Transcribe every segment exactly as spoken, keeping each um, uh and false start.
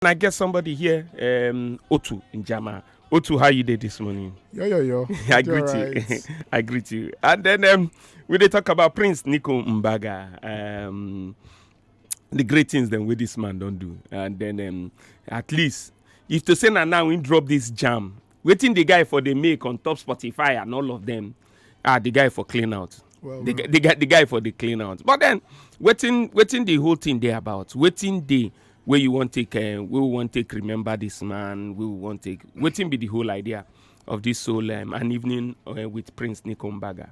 I get somebody here, um, Otu Njama. Otu, how you dey this morning? Yo, yo, yo. I greet you. I greet you. And then um, we dey talk about Prince Nico Mbaga. Um, the great things dem wey this man don do. And then um, at least, if to say na now he drop this jam, wetin the guy for dey make on top Spotify and all of them, ah, the guy for clean out. Well, the, well. gu- the, guy, the guy for the clean out. But then, wetin wetin the whole thing dey about? Wetin dey wey you wan take? Uh, we wan take remember this man. We wan take wetin be the whole idea of this whole um, an evening uh, with Prince Nico Mbaga.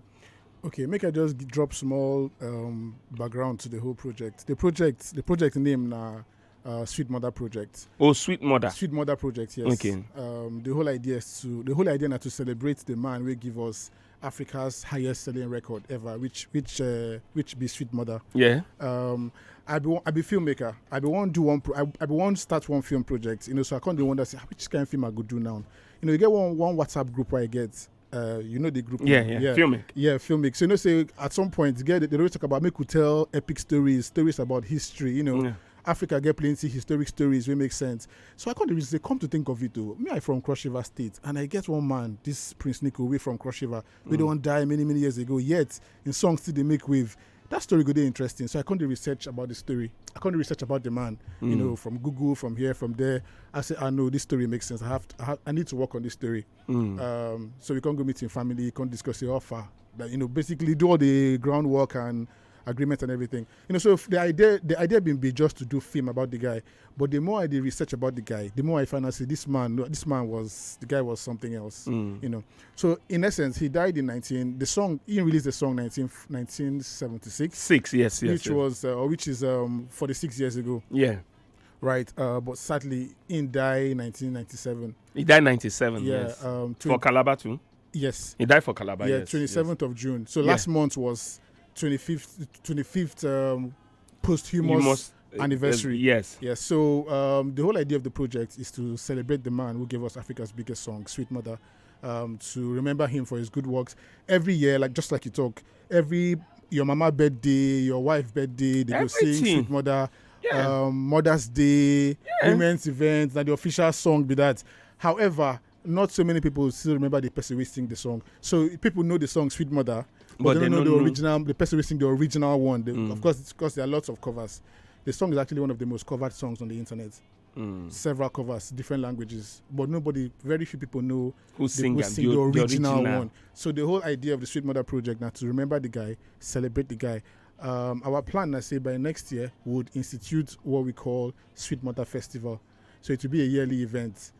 Okay, make I just g- drop small um, background to the whole project. The project, the project name na uh, Sweet Mother Project. Oh, Sweet Mother. Sweet Mother Project, yes. Okay. Um, the whole idea is to the whole idea na to celebrate the man wey give us Africa's highest selling record ever, which which uh, which be Sweet Mother. Yeah. Um, I be one- I be filmmaker. I be one do one. Pro, I, I be one start one film project. You know, so I can't do wonder say, "Ah, which kind of film I go do now." You know, you get one one WhatsApp group where I get. Uh, you know the group. Yeah, now. yeah. Filmic. Yeah, filmic. So you know, say at some point, get they always talk about make we tell epic stories, stories about history. You know, Yeah. Africa get plenty historic stories wey make sense. So I come the reason say, come to think of it, though, me I from Cross River State, and I get one man, this Prince Nico, wey from Cross River, we don't die many many years ago. Yet in songs still they make wave. That story go dey interesting. So I come the research about the story. I come the research about the man. You know, from Google, from here, from there. I say, I know this story makes sense. I have, to, I, have I need to work on this story. Um, so we can go meet in family, can discuss the offer. That, you know, basically do all the groundwork and agreement and everything. You know, so if the idea the idea been be just to do film about the guy. But the more I did research about the guy, the more I find out say this man, no, this man was the guy was something else. You know, so in essence, he died in nineteen. The song he released the song nineteen nineteen seventy six, Six, yes, yes. which yes. was uh, or which is um forty six years ago, Yeah. right? Uh, but sadly, he died in nineteen ninety seven. He died ninety-seven. Yeah, Yes. um, For Calabar too. Yes, He died for Calabar. yeah, Yes, twenty yes. seventh of June. So Yeah. Last month was twenty fifth, twenty fifth um, posthumous You must- anniversary. Yes. Yeah, so um, the whole idea of the project is to celebrate the man who gave us Africa's biggest song, Sweet Mother, um, to remember him for his good works. Every year, like just like you talk, every your mama birthday, your wife birthday, they go sing Everything. Sweet Mother, Yeah. um, Mother's Day, Yeah. women's events, that the official song be that. However, not so many people still remember the person who sing the song. So people know the song Sweet Mother, but, But they, they don't know don't the know. original, the person who sing the original one. They, Mm. Of course, it's because there are lots of covers. The song is actually one of the most covered songs on the internet. Mm. Several covers, different languages, but nobody, very few people know Who the, sing who am? sing The- the the original, original. one. So the whole idea of the Sweet Mother Project now to remember the guy, celebrate the guy. Um, our plan, I say, by next year, we would institute what we call Sweet Mother Festival. So it will be a yearly event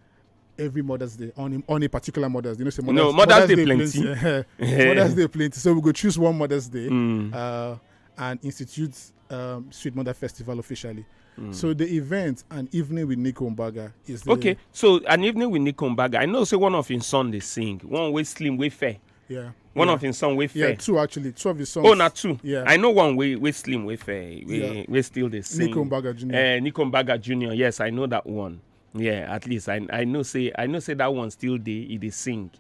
every Mother's Day on a, on a particular Mother's Day. You know, say No, Mother's, Mother's Day plenty. Mother's Day plenty. So we go choose one Mother's Day Mm. uh, and institute um, Sweet Mother Festival officially. Mm. So the event, an evening with Nico Mbaga, is the Okay, so an evening with Nico Mbaga. I know say one of his son dey sing. One wey slim, wey fair. Yeah. One yeah. of his son wey Yeah, fair. Two actually. Two of his songs. Oh, na two. Yeah. I know one wey wey slim, wey fair, wey Yeah. wey still dey sing. Nico Mbaga Junior. Uh, Nico Mbaga Junior. Yes, I know that one. Yeah, at least I I know say I know say that one still dey. He dey sing.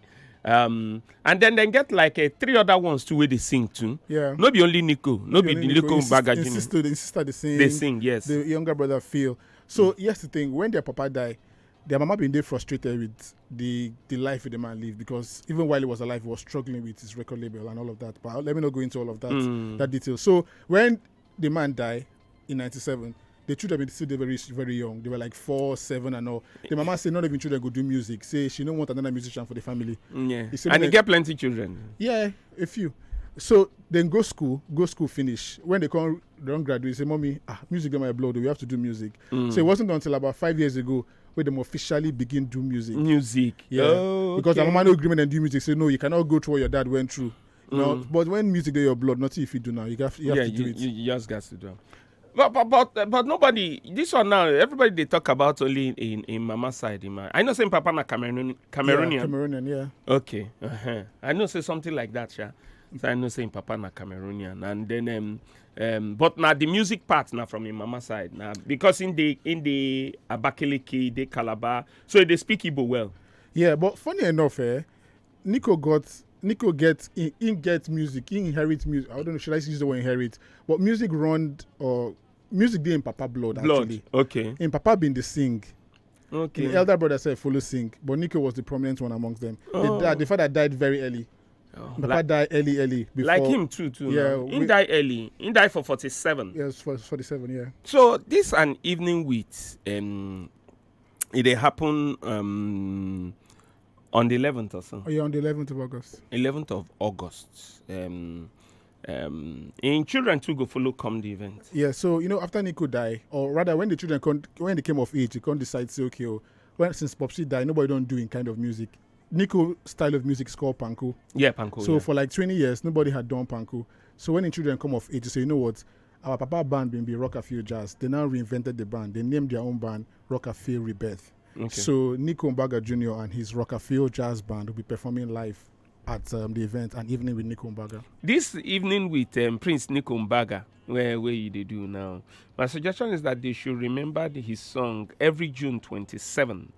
Um, and then then get like uh, three other ones too wey dey sing too. Yeah. No be only Nico, no be Only the Nico, Nico his sis- Mbaga his Junior. sister, his sister, the same. They sing, yes. The younger brother Phil. So here's the thing: when their papa died, their mama been there frustrated with the the life the man lived, because even while he was alive, he was struggling with his record label and all of that. But let me not go into all of that Mm. that detail. So when the man died in ninety seven, the children been still dey very very young. They were like four, seven, and all. The mama say not even children go do music. Say she no want another musician for the family. Yeah. He say And he make- get plenty children. Yeah, a few. So then go school, go school finish. When they come, they don't graduate. Say, "Mommy, ah, music in my blood. We have to do music." Mm. So it wasn't until about five years ago where them officially begin do music. Music. Yeah, Oh, because okay. I'm not agreement and do music. Say, "No, you cannot go through what your dad went through." No, Mm. But when music in your blood, nothing if you do now, you have you have Yeah, to do you, it. you, you just got to do. But but but, uh, but nobody. This one now, everybody they talk about only in in mama side. In my, I know say papa na Cameroon, Cameroonian. Yeah, Cameroonian, yeah. Okay. Uh-huh. I know say something like that, sha. So I know say papa na Cameroonian, and then um um, but now the music part now from him mama side now, because in the in the Abakaliki, the Calabar, so they speak Igbo well. Yeah, but funny enough, eh, Nico got Nico get in, in get music, he inherit music. I don't know, should I use the word inherit? But music run or music dey in papa blood, Blood. Actually. Okay. In papa been the sing. Okay. Him elder brother sef follow sing, but Nico was the prominent one amongst them. Oh. The, the father died very early. Oh, Papa like, died early, early. Before, like him too, too. Yeah, he died early. He died for forty-seven. Yes, for forty-seven. Yeah. So this an evening with um, it dey happen um on the eleventh or so. Oh, yeah, on the eleventh of August. Eleventh of August. Um, um, in children too go follow come the event. Yeah, so you know after Nico die, or rather when the children come, when they came of age, they come decide say okay, oh, when since Popsy die, nobody don't do in kind of music. Nico style of music is called panko. Yeah, panko. So yeah. For like twenty years, nobody had done panko. So when the children come of age, they say, you know what? Our papa band been be Rock and Feel Jazz. They now reinvented the band. They named their own band Rock and Feel Rebirth. Okay. So Nico Mbaga Junior and his Rock and Feel Jazz Band will be performing live at um, the event, an evening with Nico Mbaga. This evening with um, Prince Nico Mbaga, where where you dey do now? My suggestion is that they should remember the, his song every June twenty-seven,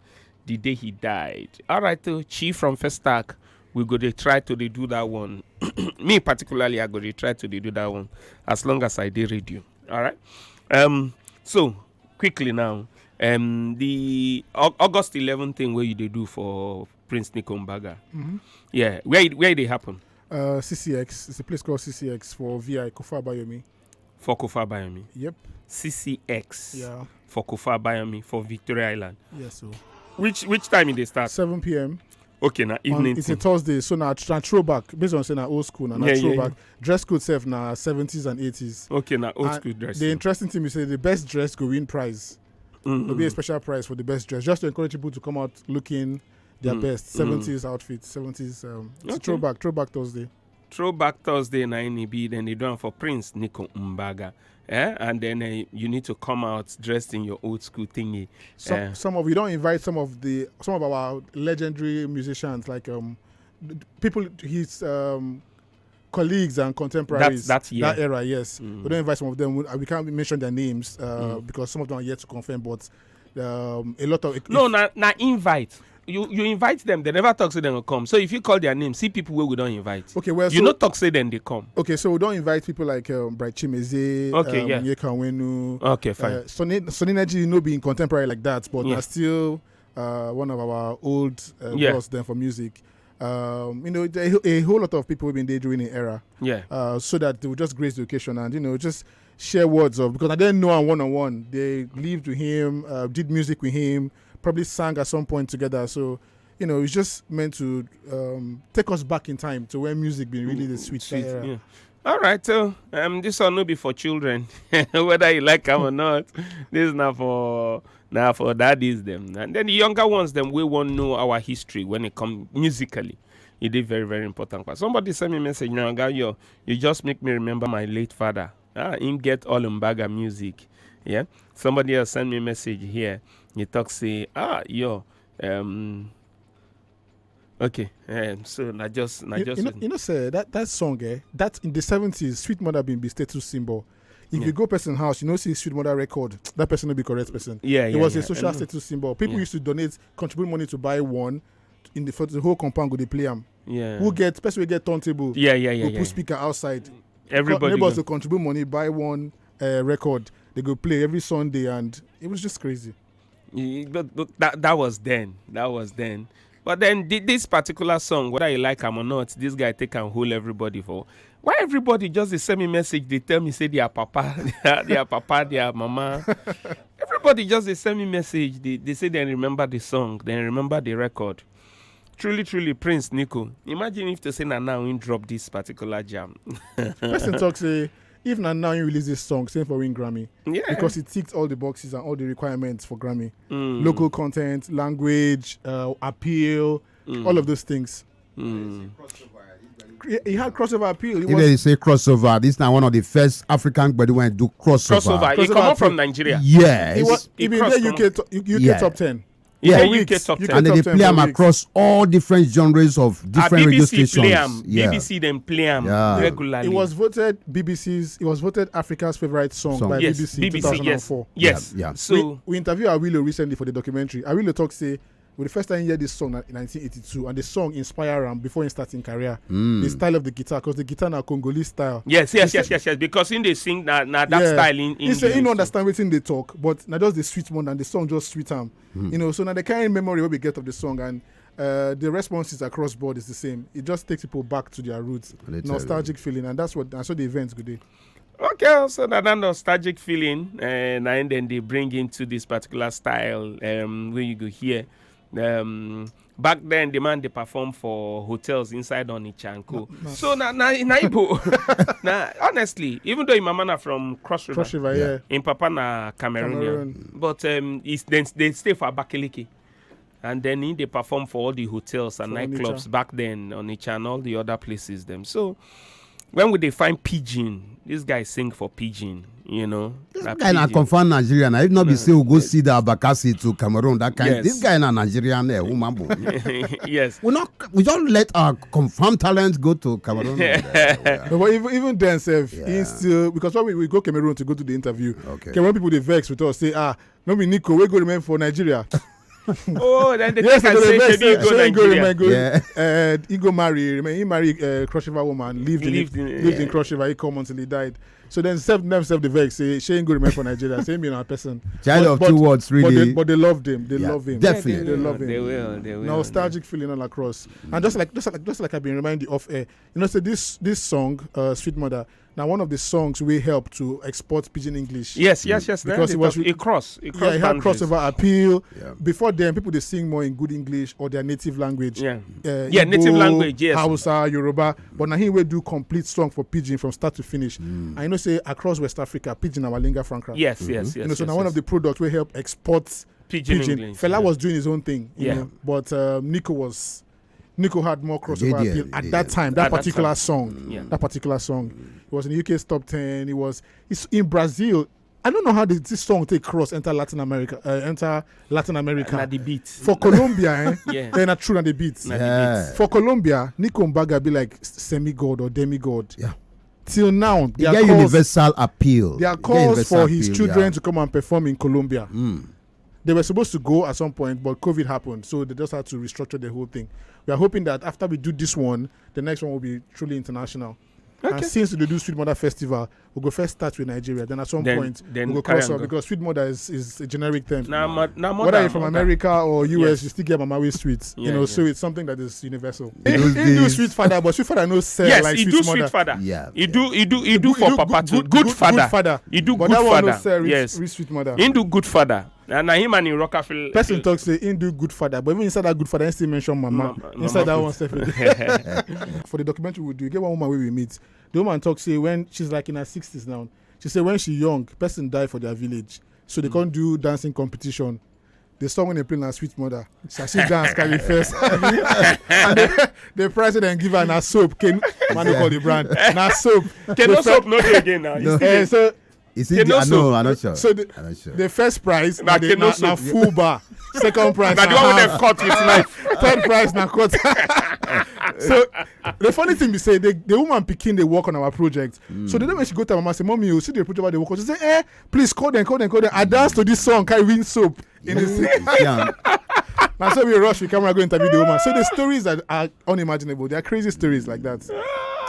the day he died. All right, uh, Chief from Festac, we go dey try to dey do that one. Me particularly, I go dey try to dey do that one as long as I dey radio. All right. Um. So quickly now, um, the Au- August eleven thing where you dey do for Prince Nico Mbaga. Mm-hmm. Yeah, where it- where they happen? Uh, C C X. It's a place called C C X for V I Kofa Bayomi. For Kofa Bayomi. Yep. C C X. Yeah. For Kofa Bayomi for Victoria Island. Yes, so. Which which time it dey start? Seven p.m. Okay, na evening. It's a Thursday, so na, na throwback. Based on say na old school, na, na yeah, throwback. Yeah. Dress code self na seventies and eighties. Okay, na old and school dress. The interesting thing is say the best dress go win prize. Mm-hmm. There'll be a special prize for the best dress, just to encourage people to come out looking their mm. best. Mm. Seventies outfits, seventies. Um, it's okay. Throwback, throwback Thursday. Throwback Thursday na in e be, then they do am for Prince Nico Mbaga. Eh? And then uh, you need to come out dressed in your old school thingy. Some, uh, some of you don't invite some of the some of our legendary musicians like um people his um colleagues and contemporaries that, that, year. That era, yes. Mm. We don't invite some of them. We, we can't mention their names uh, mm. because some of them are yet to confirm, but um, a lot of no, na na invite. You you invite them, they never talk, so they don't come. So if you call their name, see people where we don't invite. Okay, well, you so, not talk, say then they come. Okay, so we don't invite people like um, Bright Chimeze, okay, um, yeah. Yekanwenu. Okay, fine. Uh, Sonny, Sonny Energy, you know, being contemporary like that, but yeah. Are still uh, one of our old uh, yeah. boss then for music. Um, you know, a, a whole lot of people have been there during the era. Yeah. Uh, so that they would just grace the occasion and, you know, just share words of, because I didn't know him one on one. They lived with him, uh, did music with him, probably sang at some point together. So, you know, it's just meant to um, take us back in time to when music been really the sweet. Sweet, yeah. All right, so um, this one no be for children, whether you like them or not. This is not for now for daddies them, and then the younger ones them we won't know our history when it come musically. It is very very important. But somebody send me a message now, guy, you you just make me remember my late father. Ah, him get all Mbaga music. Yeah. Somebody else send me a message here. He talk say, ah, yo, um, okay, um, so na just na you, just you know, you know say that that song eh that in the seventies sweet mother been be status symbol. If yeah. You go person house, you know see sweet mother record, that person will be correct person. Yeah, yeah, it was yeah. A social um, status symbol. People yeah. Used to donate, contribute money to buy one. In the for the whole compound go dey play am. Yeah. Who get person wey get turntable? Yeah, yeah, yeah. Who yeah, put yeah. Speaker outside? Everybody neighbors go contribute money buy one uh, record. They go play every Sunday, and it was just crazy. But, but that that was then. That was then. But then this particular song, whether you like them or not, this guy take and hold everybody for. Why everybody just they send me message? They tell me say their papa, their papa, their mama. Everybody just they send me message. They, they say they remember the song, they remember the record. Truly, truly, Prince Nico. Imagine if to say na now him drop this particular jam. Person talk say if na now you release this song, same for win Grammy. Yeah. Because it ticked all the boxes and all the requirements for Grammy. Mm. Local content, language, uh, appeal, mm. All of those things. Mm. He had crossover appeal. He if was, they say crossover, this is now one of the first African gbedu when do crossover. Crossover. He come up from Nigeria. Yeah. He was he, he been there U K, U K yeah. Top ten. Yeah, U K top ten. And then they play them across all different genres of different radio stations. Play am. Yeah. B B C then play am yeah. Regularly. It was voted B B C's. It was voted Africa's favorite song, song. By yes, B B C, B B C two thousand four. Yes. Yeah. Yeah. So we, we interviewed Awilo recently for the documentary. Awilo talk say With the first time he hear this song na in nineteen eighty-two, and the song inspire am before he start him career. The style of the guitar, because the guitar na Congolese style. Yes, yes, yes, yes, yes. Because in the sing na na that style in He say he English. No understand wetin they talk, but na just the sweet one and the song just sweet am. You know, so now the kind of memory wey we get of the song and uh, the responses across board is the same. It just takes people back to their roots, Literally. Nostalgic feeling, and that's what that's what the events go dey. Okay, so that, that nostalgic feeling, uh, na im then they bring into this particular style um, where you go here. Um, back then, the man they perform for hotels inside Onitsha and Co. So na na na Igbo. Na honestly, even though my man are from Cross River, Cross River, yeah. in Papa na Cameroonian, Cameroon. But um, it's, then they stay for Abakaliki. And then he they perform for all the hotels and For nightclubs Onitsha. Back then, Onitsha and all the other places. Them so when would they find Pidgin? This guy sing for Pidgin, you know. This guy na confirm Nigerian. If not be say we go see the Abakasi to Cameroon, that kind. Yes. This guy na Nigerian eh, woman boy. Yes. We not we don't let our confirmed talent go to Cameroon. No, but even, even then, sef, Yeah. he still, because when we, we go Cameroon to go to the interview, Okay. Cameroon people they vex with us, say, ah, no be Nico, we go remain for Nigeria. Oh, then they Yes, take and they say, vex, "Shebi you say, go "Shey you go Nigeria." remain go." Yeah. Uh, he go marry, remain, he marry uh, Cross River woman, lived in, Lived in- lived in Cross River. He come until he died. So then, self them self the vex say, "Shey you go remain for Nigeria." Same you know, person. Child But- of but- two words, But they, really. but they loved him. They Yeah, love him. Definitely. They love him. They will. They will. Nostalgic feeling all across. And just like just like just like I've been reminding you off air, you know, say this this song, uh, Sweet Mother, now one of the songs we help to export Pidgin English. Yes, yes, yes. Because Then it was they talk- it cross. It Yeah, cross it had boundaries. Crossover appeal. Yeah. Before then, people they sing more in good English or their native language. Yeah. Uh, Yeah, native Igbo, language, yes. Hausa, Yoruba. But now he will do complete song for Pidgin from start to finish. And you know, say across West Africa, Pidgin our lingua franca. Yes, yes, yes. You know, so yes, now one yes. of the products we help export Pidgin Pidgin. English, Fela yeah. was doing his own thing, you Yeah. know, but um, Nico was Nico had more crossover Did, yeah, appeal he at did, that yeah. time. That At that particular time. song, Yeah. that particular song, it was in the U K's top ten. It was it's in Brazil. I don't know how this, this song take cross enter Latin America, uh, enter Latin America. Na the beat. For Colombia, eh? Yeah. Then I true na the beats. Na the Yeah. beat. For Colombia, Nico Mbaga be like semi god or demigod. Yeah. Till now, He there get are calls, universal appeal. there are He get calls universal for his appeal, children yeah. to come and perform in Colombia. Mm. They were supposed to go at some point, but COVID happened, so they just had to restructure the whole thing. We are hoping that after we do this one, the next one will be truly international. And Okay. since we do Sweet Mother Festival, we'll go first start with Nigeria. Then at some Then- point, then we'll go carry cross and over go. Because Sweet Mother is, is a generic term. Now, ma- now Whether mother, you're from mother. America or U S, Yes. You still get Mama Way Sweet. Yeah, you know, yeah. So it's something that is universal. In those He do days- Sweet Father, but Sweet Father no sell Yes, like he Sweet do Mother. Sweet Father. Yeah. He do. He do. He do He for do Papa good- too. good- Good, good- father. Good Father. He do But good that one no father. sell reach, Yes. Reach Sweet Mother. He do good father. And now him and Rockafil. Person talk say he do good father, but even inside that good father, he still mention mama. Mama- Inside mama that food. One separate. For the documentary we do, you get one woman we we meet. The woman talk say when she's like in her sixties now, she say when she young, person die for their village, so they can't do dancing competition. The song when they play na Sweet Mother. So she dance carry first. And they, they prize it and give her na soap. Can man no call the brand? Na soap. Keno The soap no dey again now. It's No. still Eh, there. so Is it Keno the, no, soap. I'm not sure. So the, I'm not sure. The first prize Na na the, Keno na, soap. Na full bar. Second prize Na the one wey half. Dem cut with knife. Third prize na cut. So the funny thing be say the, the woman pikin dey work on our project. So the day when she go to her mama say, "Mommy, you see the project wey I dey work on?" She say, "Eh, please call them, call them, call them. I dance to this song, I win soap." In the Yeah. Now so we rush, we camera go interview the woman. So the stories are, are unimaginable. They are crazy stories like that.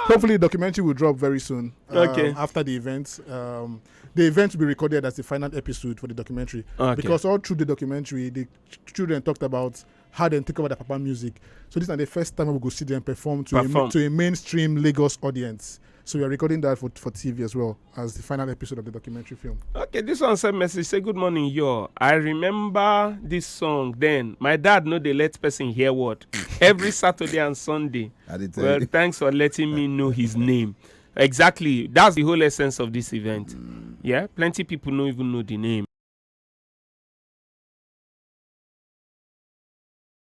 Hopefully, the documentary will drop very soon. Um, Okay. After the event, um, the event will be recorded as the final episode for the documentary. Okay. Because all through the documentary, the ch- children talked about how they take over their papa music. So this is the first time we go see them perform to, a, Perform. To a mainstream Lagos audience. So we are recording that for, for T V as well as the final episode of the documentary film. Okay, this one send message say, "Good morning, yo. I remember this song then. My dad no dey let person hear word. Every Saturday and Sunday. I dey tell Well, you. Thanks for letting me know his name." Exactly. That's the whole essence of this event. Yeah, plenty people don't even know the name.